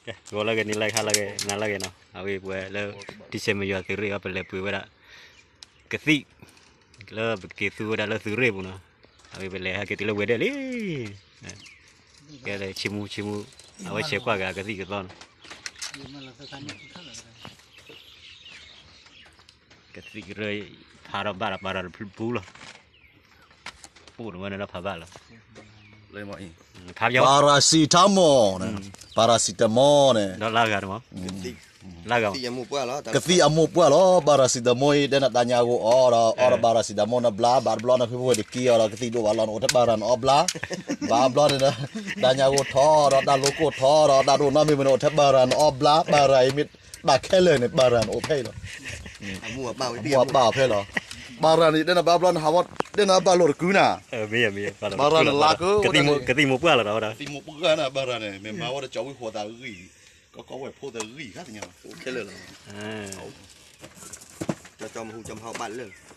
ဂီၤလၢဂ့ၤ နံၤလၢခါလၢဂ့ၤ နၤလၢဂ့ၤနီၤ, အဝဲပဝဲလၢ ထံဆဲးမယီၤသုးရ့ၣ်အီၤ ပလဲၤပှ့ၤဝဲဒၣ် ကသံၣ် လၢပက့ၤသူဝဲဒၣ်လၢသုးရ့ၣ်ပူၤနီၤ, အဝဲပလဲၤဟဲက့ၤတုၤလၢဝဲၤဒၢးလံ, ကဲလၢဆံမူဆံမူ, အဝဲဆဲးကွၢ်က့ၤအကသံၣ်ကသီနီၤ, ကသံၣ်ကရၢ ဖးထီၣ်ဘၣ်ဒီးပၤရၤတဖုလီၤ, ပူၤနဝဲန့ၣ်ဒီးဖးဘၣ်လီၤ, ဖးပယီၤ paracetamol န့ၣ်, paracetamol န့ၣ်, ဒီးလါဂၤတမး, လါဂၤ ကသံၣ်အမိၢ်ပှၢ်လီၤ paracetamol အံၤ တဲနတၢ်ညါဂိၢ်အီၣ်ဒီး အီၣ်ဒီး paracetamol နဘျါ ဘၣ်တဘျီနဖုဖိဝဲတက့ၤအီၤဒီး ကသံၣ်ဒိၣ်ဘၣ်လီၤ နအိၣ်ထဲ ဘၣ်ရၤ နအီၣ်ဘျါ, ဘၣ်ဘျီန့ၣ်ဒီး တၢ်ညါဂိၢ်ထီၣ်ဒီး တၢ်လိၤကိၢ်ထီၣ်ဒီး တၢ်ဒိၣ်နီတမံၤမ့ၢ်န့ၣ် အိၣ်ထဲ ဘၣ်ရၤ နအီၣ်ဘျါ, ဘၣ်ရၤအံၤမ့ၢ်တၢ်ခဲလၢာ်န့ၣ် ဘၣ်ရၤ နအိၣ်ဖဲအံၤလီၤ, အမိၢ်အပၢ်ဖဲလီၤ, ဘၣ်ရၤန့ၣ် တဲနဘၣ်ဘျီနဟးဝဲ တဲနဘၣ်လိာ်တကုၤနၤ, ဘၣ်ရၤန့ၣ်လါက ကသံၣ်မိၢ်ပှၢ်လီၤဒီး ကသံၣ်မိၢ်ပှၢ်န့ၣ် ဘၣ်ရၤန့ၣ် မ့ၢ်မၤဝဲဒီးကၠီဝံၣ်ဃိးသးဂံၢ်, ကီကီဝဲၢ်ဖိသးဂံၢ်ခါသ့ၣ်ညါလီၤ, ခဲလၢာ်လီၤ, ကၠီမဟူကၠီမဟါဘၣ်လၢ